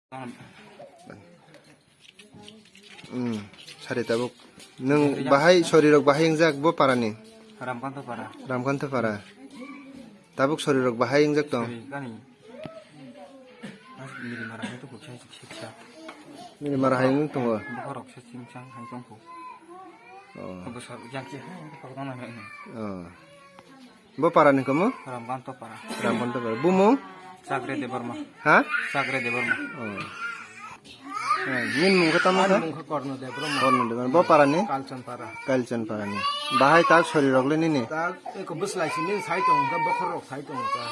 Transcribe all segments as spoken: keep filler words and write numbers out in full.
Hmm, sari tabuk. Nwng bahai, sori rok bahai wngjak bo parani? Ramkanto para. Ramkanto para. Tabuk sori rok bahai wngjak tong? Sori kani. Mas miri mara hai to kuksa siksa. Miri mara hai wng tongo. Bokhorok se singchang hai tongkho. Oh. Obo sa yang si hai, obo sa hai. Oh. Bo para ni komo? Ramkanto para. Ramkanto para. Bumung? Chakre Debbarma. Ha? Chakre Debbarma. Oh. Eh, nini mung khe tamo kha? Ani mung khe Korno Debbarma. Korno Debbarma. Bo para ni? Kalchan para. Kalchan para ni. Bahai tak sori rok le nini? Tak eko bwslai simi sai tong kha, bokhor rok sai tong kha.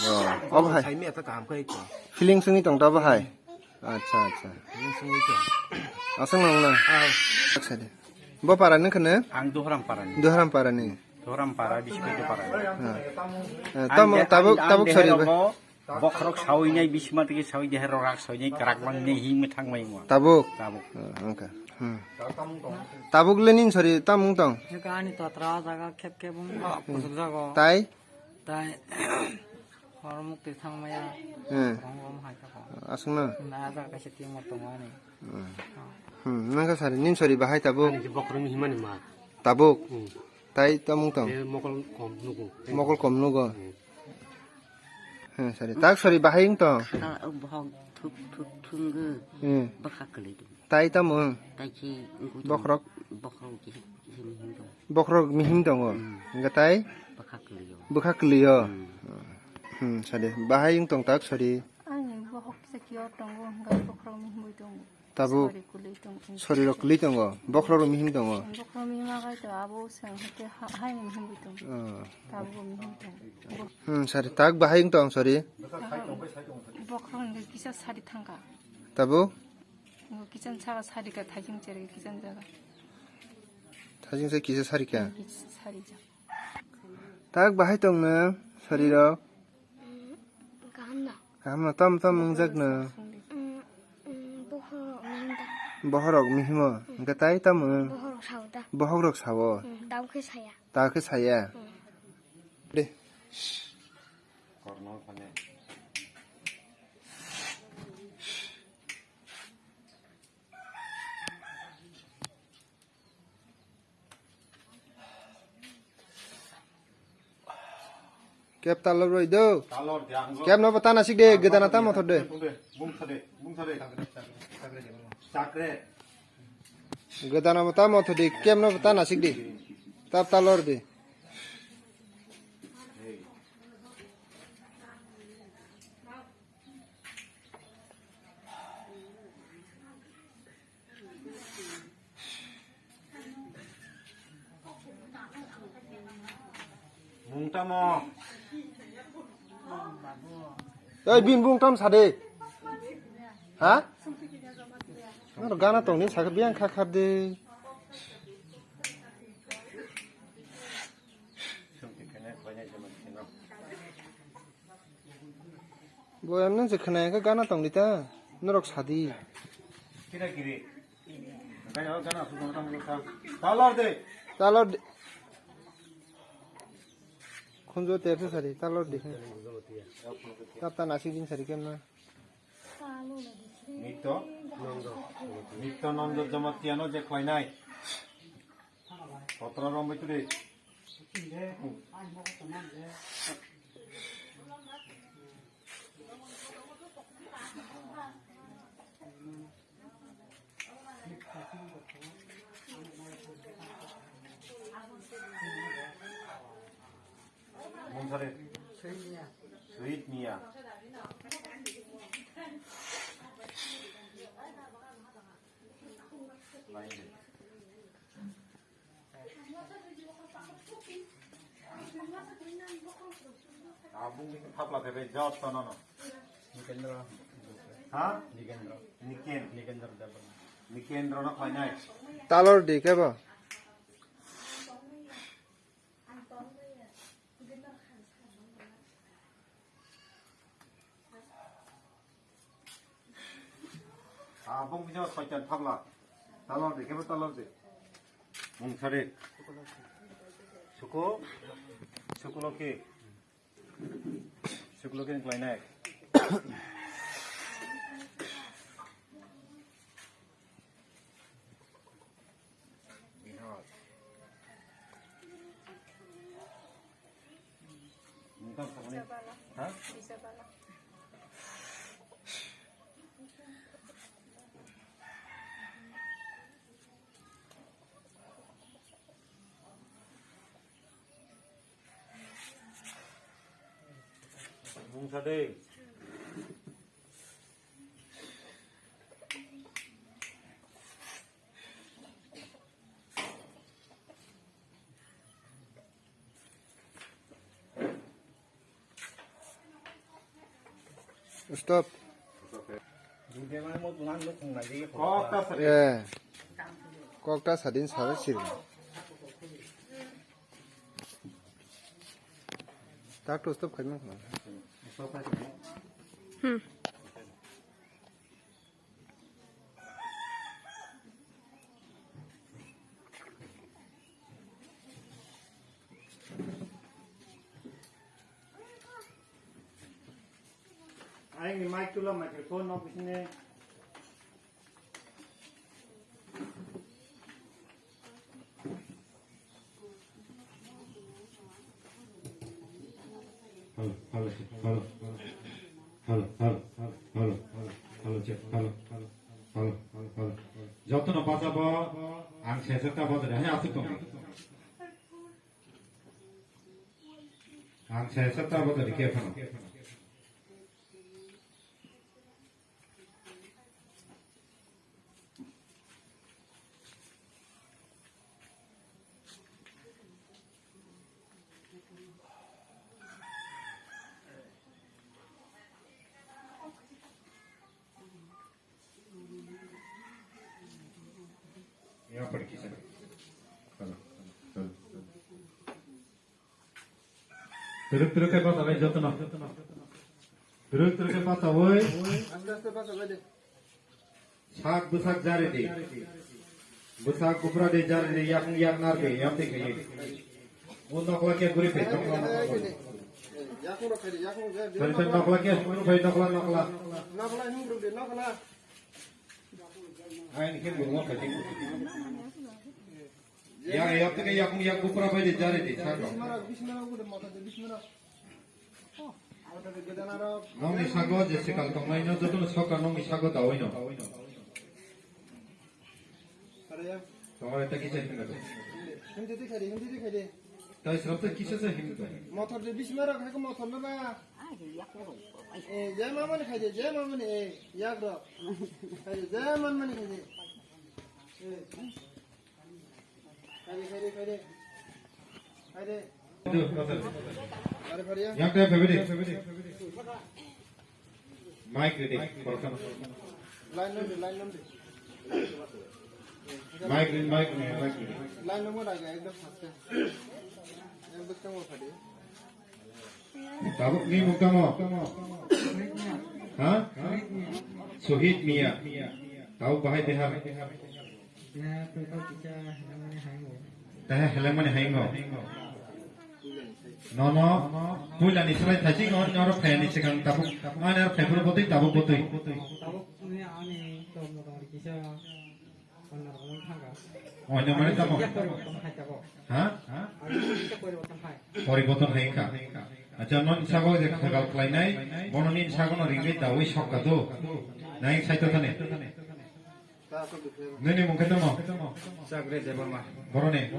Oh. Obo hai. Sai mi ata kaham kha eko. Feeling sungwi tong ta bahai? Acha, acha. Feeling sungwi tong. Aswk nang na? Ah. Acha de. Bo para ni khne? Ang Dohram para ni. Dohram para ni. Dohram para, Biswito para. Ha. Eh, tamo, tabuk, tabuk sori ba. Bokhorok sawi nai bisma tiki sawi deher rak sawi nai karak mang nei hing me thang mai mo. Tabuk? Tabuk. Eh, angka. Hmm. Tabuk le nin sori tamung tong? Ani totra jaga khep khep wng kusuk jago. Tai? Tai hormuk twi thang maya. Hmm. Rom rom hai thako. Aswk na? Na jaga kaisa timo tongo ani. Hmm. Hmm, nang kha sari, nin sori bahai tabuk? Ani je bokhorok ni himani ma. Tabuk? Hmm. Tai tamung tong? Je mokol kom nugo. Mokol kom nugo? Hmm. Hmm, sori. Tak sori bahai wng tong? Kha bohok thuk thuk thunggo. Hmm. Bwkha kwlwi tong. Tai tamung? Tai khe wngkhu tong. Bokhorok? Bokhorok khe, khe mihim tong. Bokhorok mihim tongo? Hmm. Hingkhe tai? Bwkha kwlwi o. Bwkha kwlwi o? Hmm. Hmm, sori. Bahai wng tong tak sori? Ani bohok kisa kio tongo, hingkhe bokhorok mihimwi tongo. Tabuk sori kwlwi tongo. Sori rok kwlwi tongo, bokhorok rok mihim tongo. Bokhorok mihim agai to abo se hwnkhe ha-, hai mihimwi tongo. Oh. Tabuk mihim tongo. Hmm, sari tak bahai wng tong sori. Bokhorok hwnkhe kisa sari thangkha. Tabuk? Ngo kisan saka sari ka thajing chere kisan jaga. Thajing se kisa sari ka? Kisa sari ja. Tak bahai tong na sori rok? Kaham no. Kaham no, tam tam wngjak no. Mm, mm, bokhorok mihim da. Bokhorok mihimo. Hingke tai tamo? Bokhorok sao da. Bokhorok sao. Mm, tao khe saya. Tao khe saya. Mm. De. Kep talor roi do. Talor de ang. Kep no bata nasik de, gedana ta mothor de. Bung thade, bung thade. Chakre. Gedana bata mothor de, kep no bata nasik de. Tap talor de. Mung tamo? Oi, bin bung tam sade. Ha? Nor gana tongni sakhe biyang kha khar de. Bo emno je khwnaya khe gana tongdi ta, norok sadi. Kira kiri. Gana, gana, su gana tamo sa. Talor de. Talor de. Khunjo terse sari, talor de. Tap ta nasik din sari kemna. Nitto, Nitto Nondo Jamatia no je khlainai. Kotora rombai turi. Monsari. Sweet Mia. Lain de. Abung ni phapla khe bai jot to nono. Nikendra. Ha? Nikendra. Niken. Nikendra Debbarma. Nikendra no khlainai. Talor di kebo. Abong bisa soitan phagla. Talor de, kebo talor de. Mungsari. Suku. Sukuloki. Sukuloki ni klainai. Mungsa de. Stop. Eh. Kokta sadin sabai siri. Tak to stop khaima. Hmm. Aini mic tula microphone no bisine. Hello, hello, hello. Hello, hello, hello, hello, check, hello, hello, hello. Jotono basa bo, ang sesa ta basa de, hai asuk tong. Ang sesa ta basa de, ke phano. Yang pergi sana. Sana, sana. Turuk turuk ke basa bai jotono. Turuk turuk ke basa bai. Aste aste basa bai de. Sak bwsak jari di. Bwsak bupra di jari di, yakung yak nar di, yam di khayi. O nokla ke guri pe, nokla, nokla. Yakung rok khayi, yakung jari di. Tari tari nokla ke, hum rok khayi, nokla, nokla. Nokla, hum rok di, nokla. Aini ke burung khayi. Ya, ya, teke yakung yak bupra bai de jari di, sak rok. Bismillah, bismillah, ugu de mata de, bismillah. Nokni sago je sikal tongnaino jotono sokra nokni sago daoino. Tongore ta kisa hinga do. Hindi di khai di, hindi di khai di. Tai srap ta kisa sa hinga do. Motor de bismara khai ko motor na ba. Eh, je mamani khai de, je mamani, eh, yak ro. Khai de, je mamani khai de. Eh. Khaidi, khaidi, khaidi. Khaidi. Yang teh bebede. Mic ready, koroksa. Line number, line number. Mic ready, mic ready, mic ready. Line number aja, ekdom first. Ekdom tengok tadi. Tabuk ni mung tamo? Ha? Suhit Mia. Tabuk bahai behar. Tahe heleng mani haingo. Nono puila ni selai thachi ngo nyoro phai ni sikang tabuk. Ani ar phai pura botui tabuk botui. Tabuk ni ani to motamoti kisa. Oino mane tamo? Ha? Poriborton hai kha. Acha, non sago je khagal khlainai, bono ni sago no ringwi dawi sokka do. Nai saito thane. Nini mung khe tamo? Chakre Debbarma. Boroni?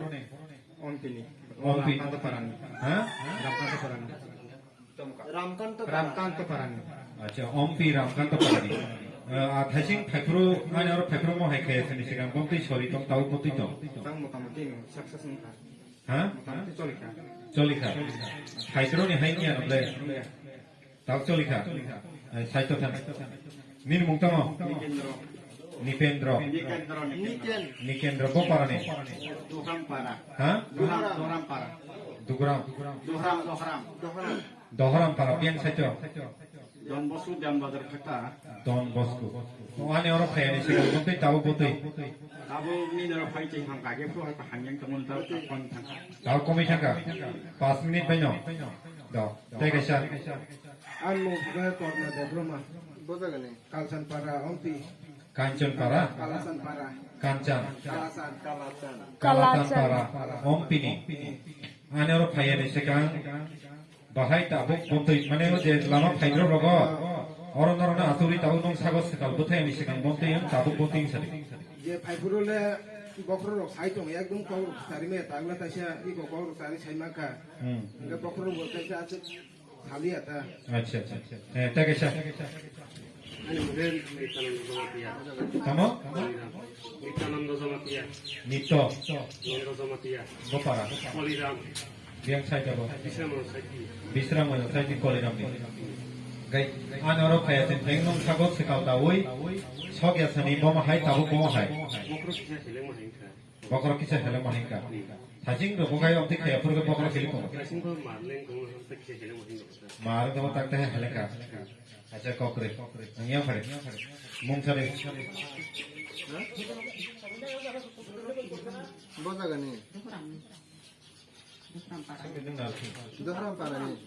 Ompini. Ompi. Ramkanto Parani. Ha? Ramkanto Parani. Ramkanto Parani. Acha, Ompi Ramkanto Parani. Eh, a thaising phaipru, ani oro phaipru mo hai khe sini sikang bom twi sori tong, tau botwi tong. Tang motamoti no success wngkha. Ha? Motamoti cholikha. Cholikha. Phaitru ni hai niya nokle. Tau cholikha. Ai, saito than. Nini mung tamo? Nipendro. Nipendro. Nikendro, Nikendro. Nikendro, bo para ni? Duhram para. Ha? Duhram, Duhram para. Dugram. Duhram, Duhram. Dohoram para, pian saito. Don Bosco, Don Bazar Khata. Don Bosco. O ani oro phai ni sikang botwi, tabo botwi. Tabo ni oro phai chai ham kage pro hai hamyang tamon ta kon thang. Tabo komai thangka. Pas minute bai no. Do. Tei kaisa. Ang mung khe Korna Debbarma. Bojagani. Kalsan para Ompi. Kanchan para. Kalasan para. Kanchan. Kalasan. Kalasan. Kalasan para. Ompini. Ani oro phai ni sikang. Bahai tabuk bontwi, mane o je lama phaidrop rogo, oro norokno achugwi tabuk nwng sago swkal bwthai ani swkang bontwi wng tabuk bontwi wng sadi. Je phaifuru le bokhorok rok sai tong, ekdom kok rok kwchari me tagla taisa iko kok rok kwchari sai mankha. Hmm. Hingke bokhorok bo taisa achuk khali ata. Acha, acha. Eh, ta kaisa. Ani mungke Nityananda Jamatia. Tamo? Nityananda Jamatia. Nitto. Nanda Jamatia. Bopara. Boliram. Biang sai jabo. Bisramon Saiti. Bisramon Saiti Koliram ni. Gai, ano ro kaya tin teng nung sago sikal dawi. Sok ya sani boma hai tabo boma hai. Bokhorok kisa seleng ma hai kha. Bokhorok kisa heleng ma hai kha. Thajing ro bokhai obdi khaya phuru bokhorok hili tongo. Thajing bo mar leng kong ham tak kisa heleng ma hai kha. Mar kong tak ta heleng kha. Acha kokre. Ang yang phare. Mung sare. Bo jaga ni. Dohram para ni.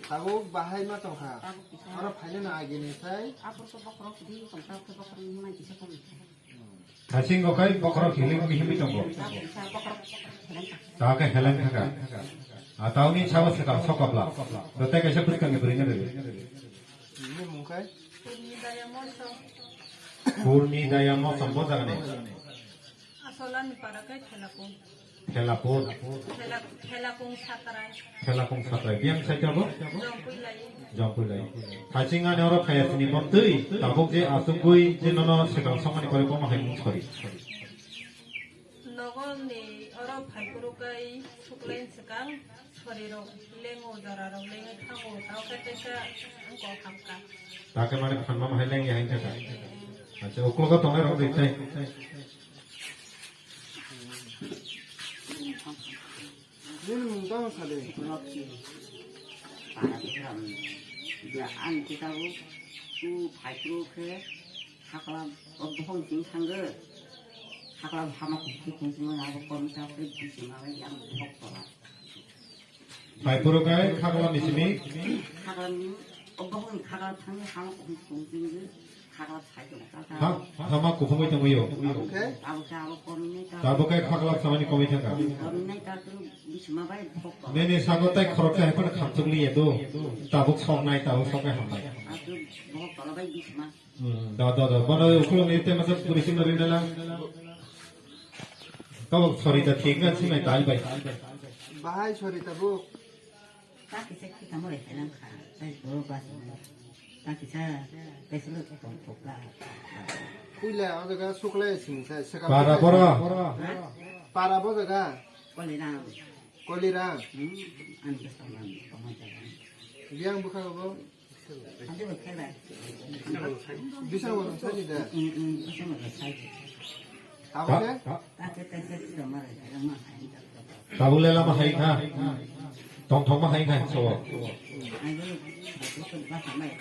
Tabuk bahai ma tongkha. Oro phainani agini sai. Thasing okai bokhorok hiling himwi tongo. Ta khe heleng thaka. A tauni sabo swkang sokopla. Dote kaisa bwskangni bwrwino rw. Bini mung khai? Purni Daya Mosom bo jagani. Asolani para kai Thelapur. Thelapur. Thela-, Thelakung Satrai. Thelakung Satrai. Biang saitabo? Jongpuilai. Jongpuilai. Thaching ani oro phaya sini montwi, tabuk je asugwi je nono swkang songmani pore kono hai mung sori. Nogolni oro phaikuru kai suklain swkang sorirok lengo jorarok lengwi thango, tao khe teisa wngkok hamkha. Ta khe mane phanma hai lengya hai thaka. Acha, uklogo tongnai rok riknai. Nini mung tamo sadi? Para program. Ya, ang kita bu, tu phaikuru khe, hakla, o bohong sing thanggo. Hakla hama kuthi kung sing na, abo kom sa khe, bisi ma yang bohok tola. Phaikuru khe, hakla ni simi? Hakla ni, o bohong hakla thanggo, hama kuthi kung sing khe. Ha, hama kuphungwi tongwi o. Abo khe? Tabuk khe khakla samani komwi thangkha. Nini sago tai khoroksa hai phano khamchuk liya do. Tabuk soknai, tabuk soknai hambai. Hmm, do, do, do. Bono ukulung ni te masa puri sima rinala. Tabuk sorry ta thik na sima tai bai. Bahai sorry tabuk. Ta kisa kita mo reka lang kha, ta boro bas mo. Ta kisa, kisa lo tong thok la. Puila o jaga suklai sini sa, saka para puila boro. Ha? Para bo jaga. Koliram. Koliram. Hmm, an kisa lang, koma jaga. Biang bukha bo. Bisa wala sani da. Abo ke? Tabuk le lama hai kha. Tong thok ma hai kha so.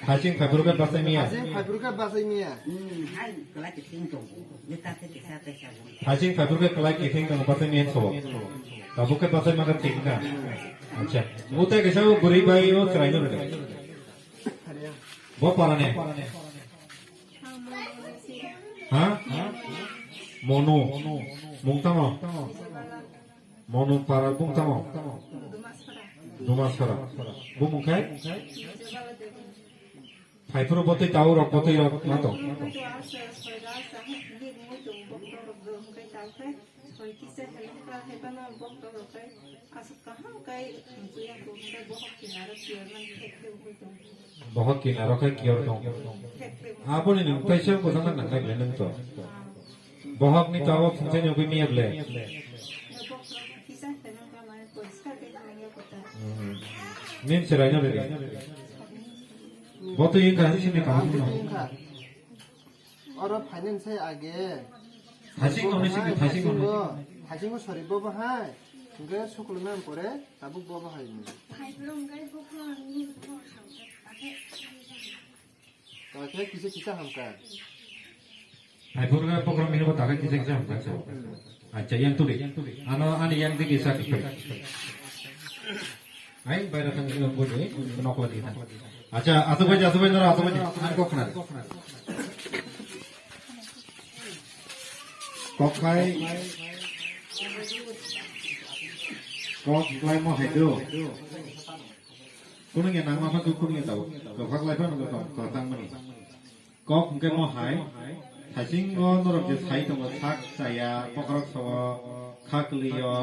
Hasing phaiburu ke basai miya. Hasing phaiburu ke basai miya. Hasing phaiburu ke kalai kithing tong basai miya so. Tabuk ke basai ma ka thik kha. Acha. Utai ke sa buri bai o chrai no. Bo para ne? Ha? Monu. Mung tamo? Monu para mung tamo? Dumasora. Bo mung khai? Phaifuru botwi tau rok botwi rok ma tong. Hoi kisa helengka hai bana bokto rok kai aswk kaham kai hamsuya ko hwnkhe bohok kinaro kiyor man thek thek wngwi tong. Bohok kinaro khe kiyor tong. Thek thek. Aboni nwng paisa bwsano nangnai ble nwng to. Bohok ni tawo phungsa nyogwi miya ble. Bokto rok kisa helengka mane poriskar khe hamya kota. Hmm. Nin serai no ble. Botwi wngkha sini kaham no. Oro finance hai age. Thasing no sing thasing no. Thasing no sori bo bahai. Hingke sukulu nam pore tabuk bo bahai ni. Phai phuru hingke bokro ni bokro hamka. Ake kisa kisa hamka. Phai phuru hingke bokro mino bo taga kisa kisa hamka so. Acha yang tuli. Ano ani yang digi sa kisa. Ai, baira thang, eh, bujui, nokla di thang. Acha, asuk bai, asuk bai, nora asuk bai, ang kok khna. Kok khai, kok khai mo hai do. Kunungya nangma pha khe kunungya tabuk. Dophak lai phano tong, tong tangmani. Kok hwnkhe mo hai. Thaisingo norok je sai tongo sak chaya, bokhorok sogo, kha kwlwio,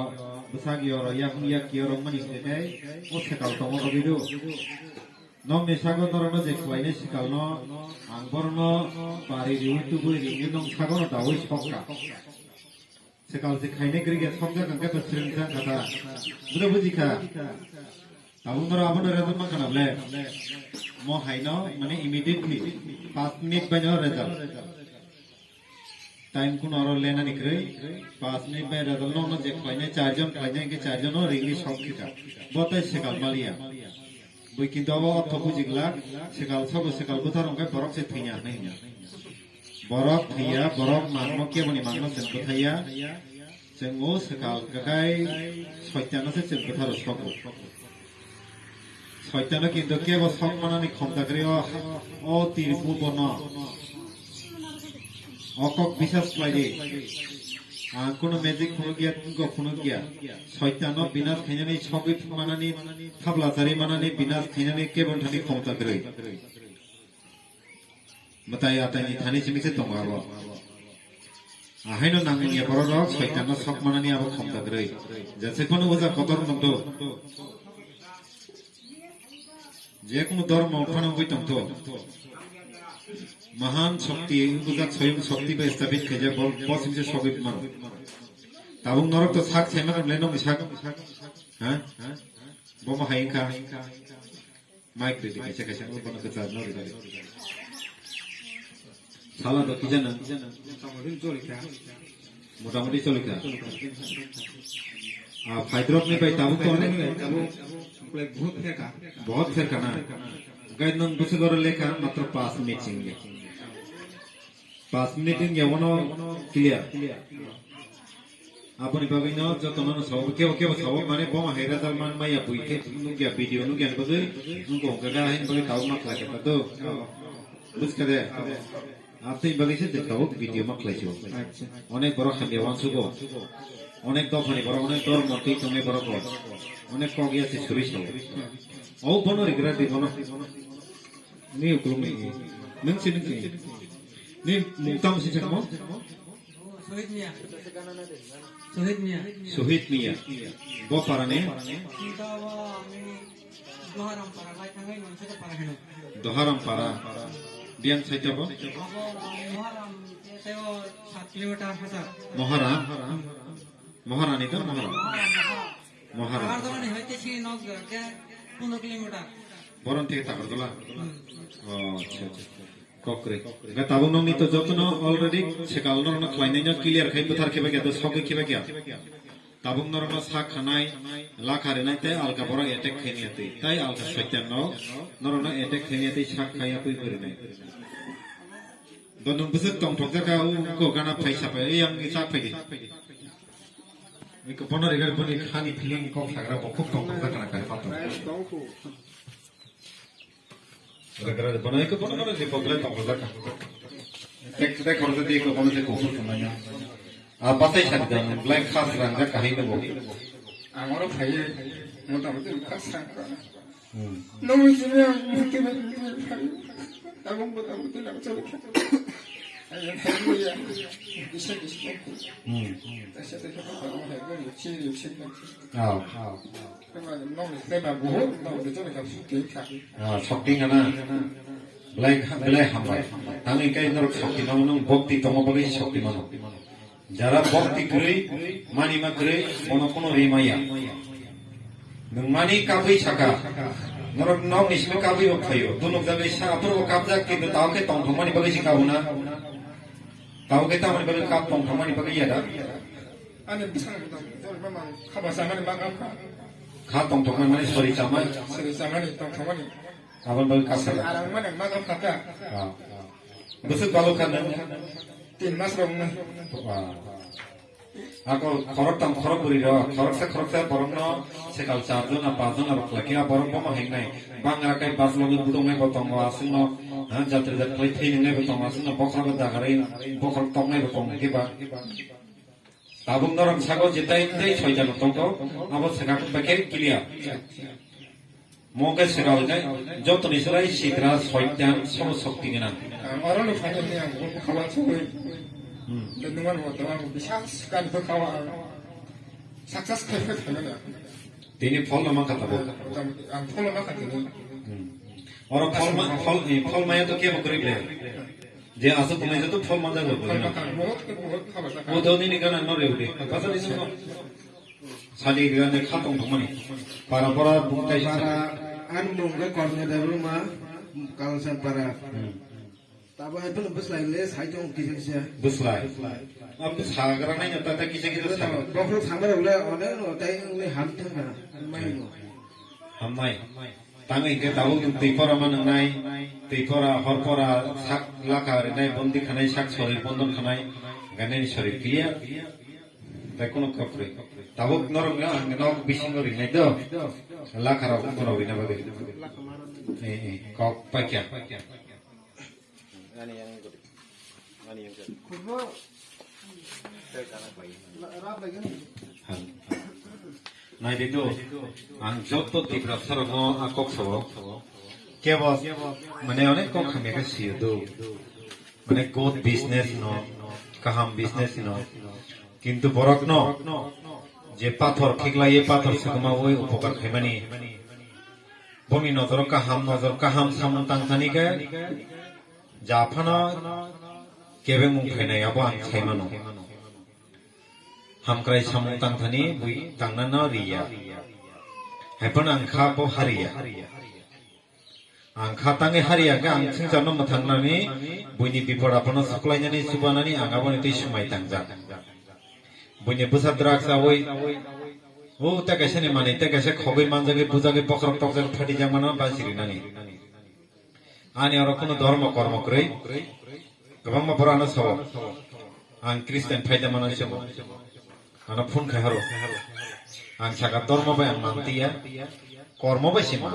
bwsak yoro, yakung yak kiyo rwkmani hwnkhe tei o swkal tongo rwgwi do. Nokni sago norokno je khlainai swkalno ang borokno bari riwi tubui riwi nong sagono daui sokha. Swkal se khainai kwrwi khe sokjak hwnkhe to swrwng jang kha ta. Bwdw buji kha. Tabuk norok abono result mankha na ble. Mo haino mane immediately pas minute baino result. Time kuno oro lenani kwrwi, pas minute bai result nokno je khlainai charjon khlainai hwnkhe charjono ringwi sok khika. Bo tei swkal maliya. Bui kintu abo otho bujiglak, swkal sobo swkal bwthar hwnkhe borok se thwiya hinwi hino. Borok thwiya, borok mangno keboni mangno chwng bwthaiya. Chwng o swkal kwkhai soitano se chwng bwtharo sogo. Soitano kintu kebo sok manani khomta kwrwi o, o tirpu bono. O kok bisas khlai di. Ang kuno magic phunukya, tungko phunukya. Soitano binas khainani sogwi manani, thabla chari manani binas khainani kebon thani khomta kwrwi. Mwtai ataini thani simi se tongo abo. Ahaino nangmungya bororok soitano sok manani abo khomta kwrwi. Jese phano uja kotor nokdo. Jekunu dhormo phano wngwi tongtho. Mahan shokti, wngkujak soyung shokti bai stabit khaijak bo, bo singse sogwi mano. Tabuk norok to sak saimano le nokni sak. Ha? Bo ma hai wngkha. Mic ridi kaisa kaisa wngwi bono kwchar no ridi. Sala do kisa nang. Motamoti choli kha. Motamoti choli kha. Ah, phaidrop ni bai tabuk to onek. Tabuk, tabuk, songklai bahut pherka. Bahut pherka na. Gai nang bwswk oro lekha matro pas minute singya. Pas minute wngya bono clear. Aboni bagwi no jotono no sabo kebo kebo sabo mane bo hai result man maya bui khe nukya video nukya bagwi nungko hwnkha ga hin bagwi tabuk ma khlai kha to. Buskha de. Abtwi bagwi se tabuk video ma khlai sio. Acha. Onek borok hamya wansugo. Onek dophani borok, onek dor montwi tongnai borok rok. Onek kok ya se suri sao. O bono rigra di bono. Ni ukulung ni. Nung si nung si. Ni mung tam si chakmo? Sohit Mia. Sohit Mia. Sohit Mia. Bo para ni? Kita wa ami Doharam para, lai thangai nang sete para heno. Doharam para. Biang saita bo? Abo Moharam, teo sat kilometer hasar. Moharam? Moharani to Moharam? Moharam, Moharam. Mohara. Agartala ni hoite si nok ke pondro kilometer. Boron theke Takarjala? Hmm. Oh, acha, acha. Kokre. Ga tabuk nokni to jotono already sekal norokno khlainai no clear khai bwthar kheba kya to sogwi kheba kya. Tabuk norokno sak khanai, lakha rinai tei alka borok attack khaini atwi. Tai alka soitan no norokno attack khaini atwi sak khaya pui pui rinai. Bo nwng bwswk tongthok jaka o ko gana phai sapai, ei ang sak phai di. Iko bono rigar boni khani feeling kok sagra bo khub tongthok jaka na kari pato. Ragra de bono eko bono bono je problem tong jaka. Tek tek khorok de eko bono je kuphur tong ya. A patai sari dan black khas rang jaka hai de bo. Amaro phai motamoti khas rang. Hmm. Nong sini yang mungkin phai. Tabung bo tabung tu nak cari. Ayo hai ya. Bisa bisa. Hmm. Tasa tasa ko hai ko sini sini. Ah. Ah, shokti gana. Belai, belai hambai. Tangwi kai norok shokti mano, nwng bhakti tongma bagwi shokti mano. Jara bhakti kwrwi, manima kwrwi, bono kuno rimaya. Nwng mani kabwi saka. Norok nokni simi kabwi bo phaio. Dunuk jagwi sa aphuru bo kabjak kintu tao khe tongthokmani bagwi si kabuna. Tao khe tamoni bagwi kab tongthokmani bagwi yada. Ani bwskango tong, jol mama khaba samani ma kam kha. Kha tongthokmani mani sori chamai. Sori chamani tongthokmani. Aboni bagwi kasa da. Arang mani ma kam kha ta. Ah. Bwswk balo kha nang? Tin mas rok nang. Ah. Ako khorok tam khorok bwrwi rok, khorok sa khorok sa borok no sekal char jona pas jona rok khlai khe a borok bomo hengnai. Bangra kai bas logwi budok nai bo tongo aswk no, ha, jatri jat khlai thai nang nai bo tongo aswk no bokhorok dagarwi bokhorok tok nai bo tongo khe ba. Tabuk norok sago je tai tei soitan tongo, abo saka bai khe clear. Mo khe swkang khe jotoni chwrai sitra soitan sobo shokti gwnang. Ang oro no phainani ang bo bwkha wansugwi. Hmm. Tei nwng ano tong ang bisas kan bwkha o ang success khai khai phainani ang. Tini phol no mankha tabuk. Ang phol no mankha tini. Hmm. Oro phol ma-, phol, eh, phol maya to kebo kwrwi ble. Je aswk tongnai joto phol manjak rw. Phol mankha, mohot khe mohot kha bwsa kha. O to nini gana no rew de. Pasal isu no. Sadi gana kha tong thangmani. Para para bung tai. Para ani mung khe Kornodai Ruma, Kalsan para. Hmm. Tabo hai phano bwslai le sai tong kisa kisa. Bwslai. Am sagra nai na ta ta kisa kisa sa. Bokhorok samara ule onek no tai ule ham thang na. Mai no. Hamnai. Tang hingke tabuk nwng twi pora ma nwngnai, twi pora, hor pora, sak lakha rinai, bondi khanai, sak sori bondon khanai, ganani sori piya. Tai kono kok kwrwi. Tabuk norok no ang nok bisingo rinai do. Lakha rok kono rina bagwi. Eh, eh, kok paikya. Ani yang gede. Ani yang gede. Naidi do, ang joto Tiprasa rokno a kok sao. Kebo, mane onek kok hamya khe sio do. Mane good business no, kaham business no. Kintu borok no, je pathor khiklai ye pathor sakma oi upokar khaimani. Boni nojoro kaham, nojor kaham samung tang thani khe, japhano kebengmung phainai abo ang sai mano. Hamkrai samung tang thani bui tangnano riya. Haiphano ang kha bo hariya. Ang kha tangwi hariya khe ang swngcharno mwthangnani buini bipod aphano suklainani chubanani ang aboni twi swmai tangjak. Buini bwsa drugs chawi, o tei kaisa ni manwi tei kaisa khogwi manjagwi bujagwi bokhorok tokjagwi phatijakmano bachiri nani. Ani oro kunu dhormo kormo kwrwi, kwbangma borok ano sao, ang Christian phaida mano se bo. Ano phone khai haro. Ang saka dhormo bai ang mantiya, kormo bai se man.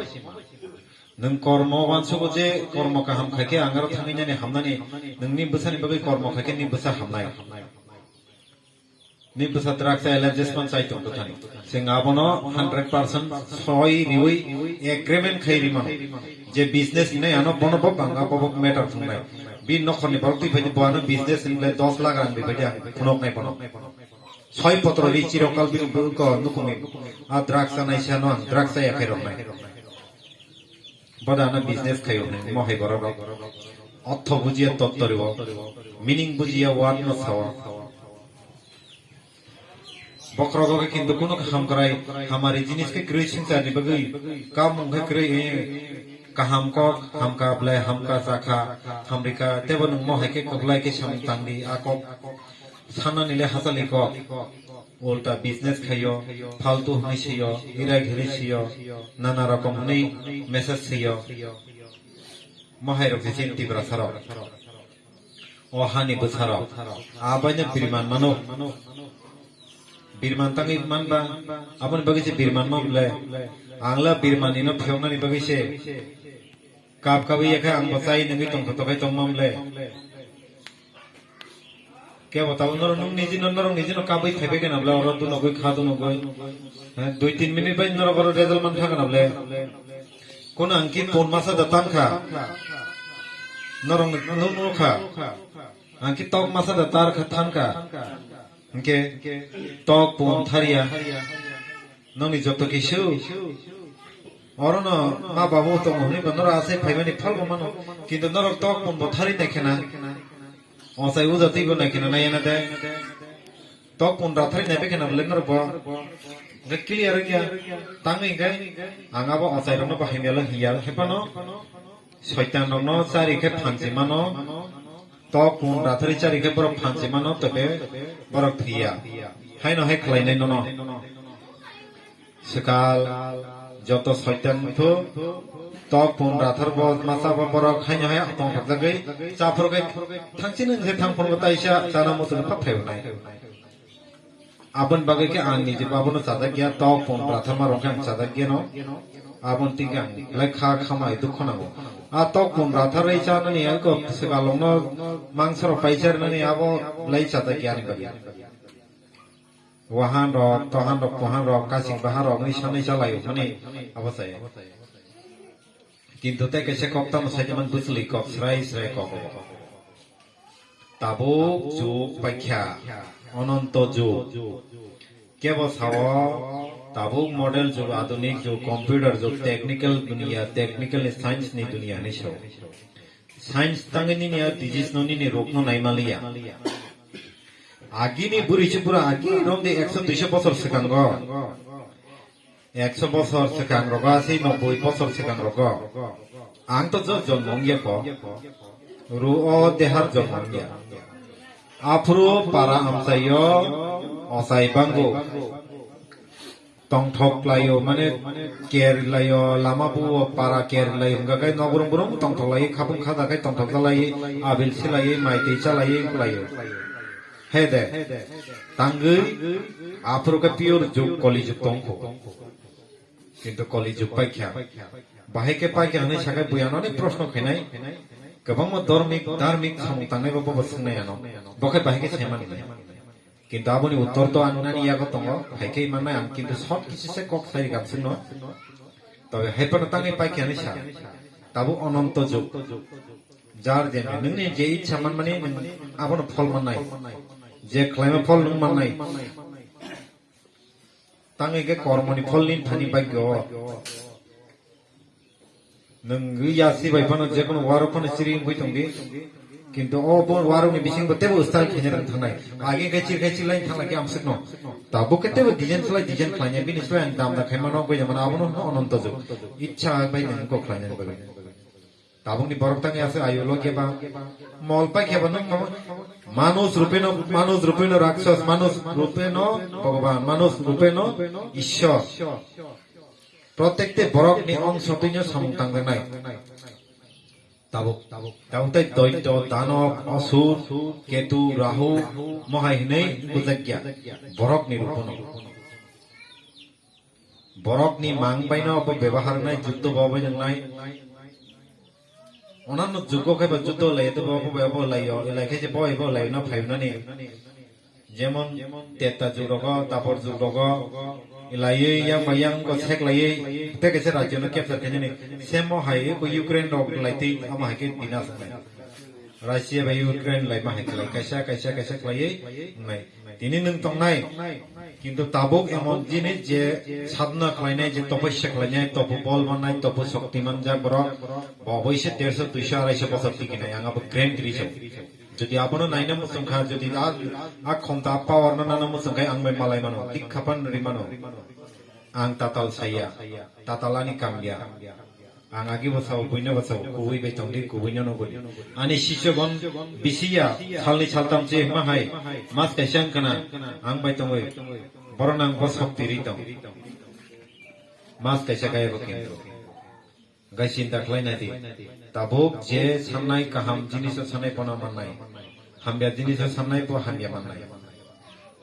Nwng kormo wansugo je kormo kaham khai khe ang aro thangwi nani hamnani, nwngni bwsani bagwi kormo khai khe ni bwsa hamnai. Ni bwsa drugs allergies man chai tong thani. Sing abono hundred percent soi riwi agreement khai rimano. Je business hinai ano bono bo banga bo bo matter thungnai. Bi nokhorni borok twi phaidi bo ano business hinle dos lakh rang bi phaidi ang phunok nai bono. Soi potro ri chirokal bini buko nukungni. A drugs anai sano ang drugs aya khai roknai. Boda ano business khayo hwnwi mohai borok rok. Otho bujiya tottori o. Meaning bujiya word no sao. Bokhorogo khe kintu kunu kaham kwrai hamari jinis khe kwrwi swngcharni bagwi, kamung khe kwrwi, eh, kaham kok, hamka blai, hamka chakha, hamrika, tebo nwng mohai khe kwplai khe samung tangdi, a kok sanani le hachali kok, ulta business khaio, faltu hwnwi sio, irai hwnwi sio, nana rokom hwnwi message sio, mohai rok se chini Tiprasa rok. O hani bwsarok, abaino birman mano. Birman tangwi manba, aboni bagwi se birman ma bole. Angla birman ino phiyoknani bagwi se. Kap kabwi yakhe ang bo chai nungwi tongthotok khai tongma bole. Kebo tabuk norok nung nijino, norok nijino kabwi thaibai gana bole, oro dunogwi kha dunogwi. He, dui tin minute bai norok oro result man kha gana bole. Kono ang ki pon masa da tan kha. Norok nuk nuk kha. Ang ki tok masa da tar kha than kha. Hingke tok pon tharia. Nongni joto kisu. Orono ma babu tongo hwnwi ba norok asai phaimani phalbo mano. Kintu norok tok pon bo thari nai khena. Osai uja twi bo nai khena nai ena de. Tok pon rathari nai bekhe na bole norok bo. Hingke clear wngya. Tangwi hingke ang abo ochai rokno bo hamya lo hiya. Hephano soitan rokno chari khe phanchi mano. Tok pon rathari chari khe borok phanchi mano tebe borok thiya. Haino hai khlainai nono. Swkal joto soitan muthu tok pun rathar bo masa bo borok haino hai tong thakjagwi chaphurgwi thangchini wngkhe thangphuru taisa chana muchungwi phak phaibo nai. Aboni bagwi khe ang niji bo abono chajak ya, tok pun rathar ma rok khe ang chajak ya no. Aboni twi khe ang belai kha khamai dukho nango. A tok pun rathar ri chanani ang kok swkal rokno mangsa rok paisa rwnani abo belai chajak ya ani bagwi. Wahan rok, tohan rok, pohan rok, kasing bahan rok, ni sanai chalai mani abo chaya. Kintu tei kaisa kok tamo sai tongmani bwchwlwi kok, srai srai kok o. Tabuk jug paikha, ononto jug. Kebo sao, tabuk model jug, adhunik jug, computer jug, technical dunia, technical ni science ni dunia hinwi sao. Science tangwi nini a disease no nini rok no naimaliya. Agini bwrwi se pura agi romdi ekso duiso bosor swkango. Ekso bosor swkang rogo, asi noboi bosor swkang rogo. Ang to jo jonmo wngya ko. Ru o dehar jonmo wngya. Aphuru para amchaio ochai bango. Tongthok laio, mane ker laio, lama buo para ker laio, hwnka khe nogrum brum tongthok lai, khapung khada khe tongthok jalai, abil silai, maitwi chalai wnglaio. He de, tangwi aphuru khe pure jug, koli jug tongkho. Kintu koli jug paikha. Bahai khe paikha hwnwi sakai buya no onek proshno khainai. Kwbangma dormik, dharmik samung tangnai bo bobo swngnai ano. Bo khe bahai khe saiman hinai. Kintu aboni uttor to ang nani yago tongo, hai khe mannai ang kintu short kisi se kok sai gam sino. Tobe hai phano tangwi paikha hinwi sa. Tabuk ononto jug. Jar je nini je ichha manmani nwng abono phol mannai. Je khlaima phol nwng mannai. Tangwi khe kormoni phol ni thani bagyo. Nwng ya si bai phano je kono warok phano chiri wngwi tongdi. Kintu o bo warok ni bisingo tebo style khaina rang thangnai. Age khe chir khe chir line thangna khe amsuk no. Tabuk khe tebo design slai design khlaina bini slai ang dam da khaima no goi jamana abono no ononto jug. Ichha bai nwng kok khlaina bagwi. Tabuk ni borok tangwi aswk ayu lo khe ba mol pai khe ba nwng manuj rupeno, manuj rupeno rakshas, manuj rupeno bhagwan, manuj rupeno ishwar. Protekte borokni ongso twino samung tangjaknai. Tabuk, tabuk tei doito, danok, osur, ketu, rahu, mohai hinwi bujakya borokni rupono. Borokni mang baino abo bebahar nai, juddo bo bai nwngnai. Onano jugo khe ba juddo lai, to bo bai bo laio, lai khe je bo bai bo laino phainani. Jemon Teta jugrogo, Tapor jugrogo, ilaiwi yang bai yang ko sek laiwi, tei kaisa rajyo no capture khainani. Semo hai ko Ukraine rok laitwi, amo hai khe binas wngnai. Russia bai Ukraine lai ma hai khlai, kaisa, kaisa, kaisa khlaiwi wngnai. Tini nwng tongnai, kintu tabuk emon jinis je sadhna khlainai, je topasya khlainai, topu bol mannai, topu shokti manjak borok, bo oboise derso, duiso, araiso bosor tikinai, ang abo guarantee rw. Jodi abono naina muchung kha, jodi a, a khomta, a power no nana muchung kha, ang bai malai mano, dikha pan ri mano. Ang tatal saya, tatal ani kamya. Ang agi bo sao, buino bo sao, kubui bai tongdi, kubui no nugwi. Ani siso bon bisi ya, salni saltam se hima hai, mas kaisa wngkha na, ang bai tongwi. Borok nang bo sok tiri tong. Mas kaisa kaya bo kintu. Gai chinta khlai nai di. Tabuk je sannai kaham jinis o sanai pono mannai. Hamya jinis o sannai bo hamya mannai.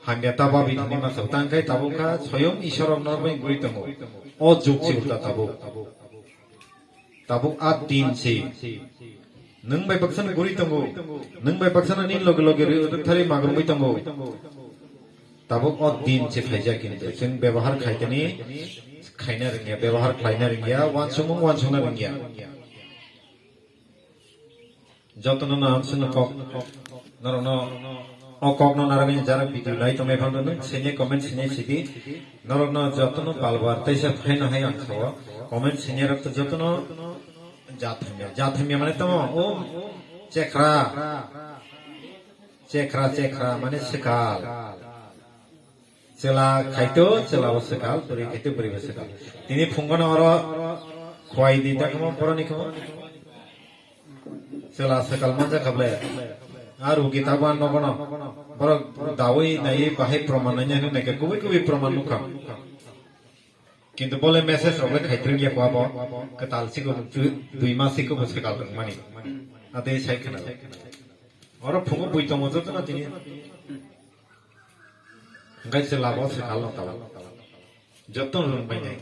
Hamya ta babi thani ma sao. Tang khai tabuk kha soyong Ishwar rok norok bai guri tongo. O juk si uta tabuk. Tabuk a din si. Nwng bai baksa no guri tongo. Nwng bai baksa no ni loge loge ri thari magrumui tongo. Tabuk o din se phaijak kintu chwng bebohar khaitani khaina rwngya, bebohar khlaina rwngya, uansukmung uansukna rwngya. Jotono no ang chwngno kok, norokno o kokno narwgani jara video nai tongnai phano nwng sini comment sini sidi, norokno jotono balbar teisa phaino hai ang sao, comment sini rok to jotono jathamya, jathamya mane tamo o chekra. Chekra, chekra, mane swkal. Chwla khaito, chwla bo swkal, bwrwi khaito, bwrwi bo swkal. Tini phungo no oro khwai di ta khamo, boroni khamo. Chwla swkal manja kable. A rugi ta ban nogo no. Borok dawi nai bahai proman nai nai nai kubui kubui proman nukha. Kintu bole message rok le khaitwrwng ya kwa bo, kwtal siko, dui, dui mas siko bo swkal rwngmani. Ate sai khna. Oro phungo bui tongo joto na tini. Hingkai se labo swkal no tao. Joto rwng bai nai.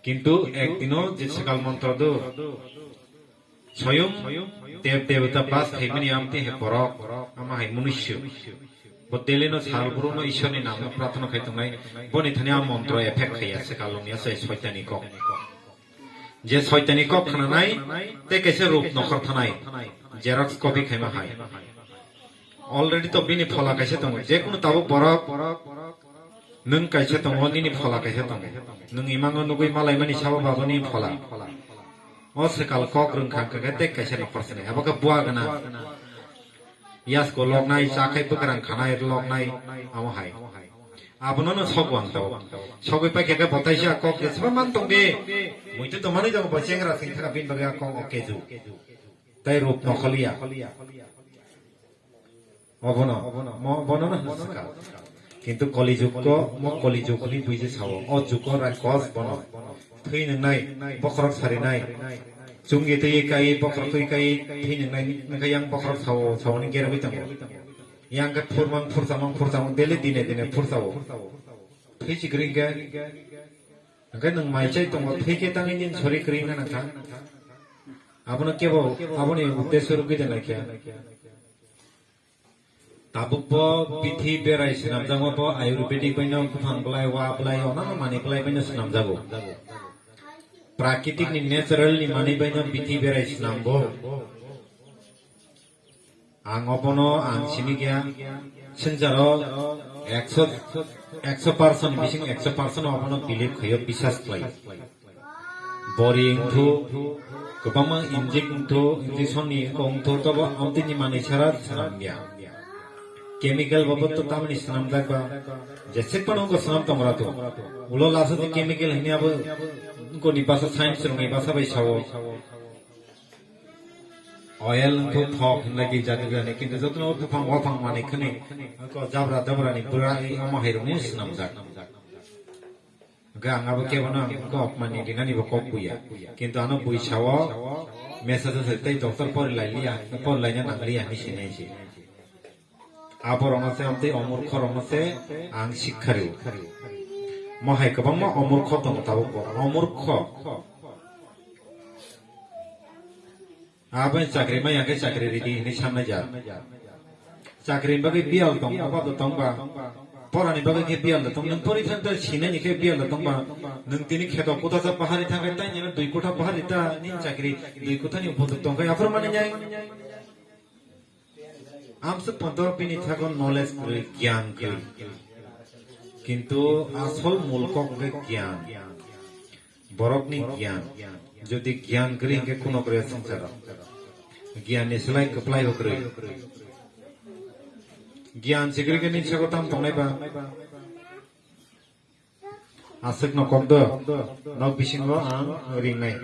Kintu ek dino je swkal montro do. Soyung dev devata bas khaimani amtwi hai borok, ama hai munusyo. Bo daily no sal bru no Ishwar ni namo prarthana khai tongnai, boni thani a montro effect khaiya se kalung ya sai soitani kok. Je soitani kok khnanai, tei kaisa rup nokhor thanai, xerox copy khaima hai. Already to bini phola kaisa tongo, je kunu tabuk borok nwng kaisa tongo, nini phola kaisa tongo. Nwng imango nugui malaimani sabo babo nini phola. O swkal kok rwngkha hwnkhe tei kaisa nokhor sinai, abo khe bua gana. Yasko loknai, chakhai bwkrang khanai loknai, amo hai. Abono no sogwang tao. Sogwi paikha khe botaisa kok de seba man tong de. Muitu to manwi jago bo chengra sing thaka bin bagwi a kok o keju. Tai rup nokholiya. Obono, mo-, bono no hwnska. Kintu Kali jug ko, mo Kali jug hwnwi buiji sao. O jug o Rakos bono. Thwi nwngnai, bokhorok sarinai. Chunggi twi kai, bokhorok twi kai, thwi nwngnai, wngkha yang bokhorok sao, saoni gerogwi tongo. Yang khe phurmang, phursamang, phursamang, daily dine, dine phursao. Thwi si kwrwi khe, hwnkhe nwng mai chai tongo, thwi khe tangwi nini sori kwrwi wngkha nangkha. Abono kebo, aboni uddesyo rwgwi de naikha. Tabuk bo bithi berai swnamjakma bo Ayurvedic baino buphang bwlai, wa bwlai, onano manwi bwlai baino swnamjago. Prakitik ni natural ni manwi baino bithi berai swnambo. Ang obono ang sini kya swngcharo ekso, ekso percent bising ekso percent obono believe khayo, biswas khlaio. Bori wngthu, kwbangma injek wngthu, injection ni wngthu, tobo amtwi ni manwi sara swnam ya. Chemical baboto tamni swnamjak ba, jesek phano wngkha swnam tongra to. Ulo lasa je chemical hini abo wngkoni basa science rwngni basa bai sao. Oil wngthu thok hinlai ki jati jani, kintu jotono buphang waphang manwi khani, ko jabra dabra ni bwra omo hai rwngmung swnamjak. Hwnkhe ang abo kebo no ang kok mani rinani bo kok buya. Kintu ano bui sao message se tei doctor pori lai liya, pori laina nang liya hinwi sinai se. Abo rokno se amtwi omurkho rokno se ang sikha rw. Mo hai kwbangma omurkho tongo tabuk bo. Omurkho. Abo chakri maya khe chakri ridi hinwi sanai ja. Chakri bagwi biyal tong, obo do tong ba. Porani bagwi khe biyal da tong. Nwng pori thang ta sinani khe biyal da tong ba. Nwng tini kheto kutha sa pahari thang khe tai nini dui kutha pahari ta ni chakri dui kutha ni upor tong khe aphuru mani nyai. Amsuk ponto bini thago knowledge kwrwi, gyan kwrwi. Kintu asol mul kok hwnkhe gyan. Borokni gyan. Jodi gyan kwrwi hwnkhe kuno kwrwi swngcharo. Gyan ni slai kwplai bo kwrwi. Gyan se kwrwi khe nini sago tam tongnai ba. Aswk no kok do. Nok bisingo ang ringnai.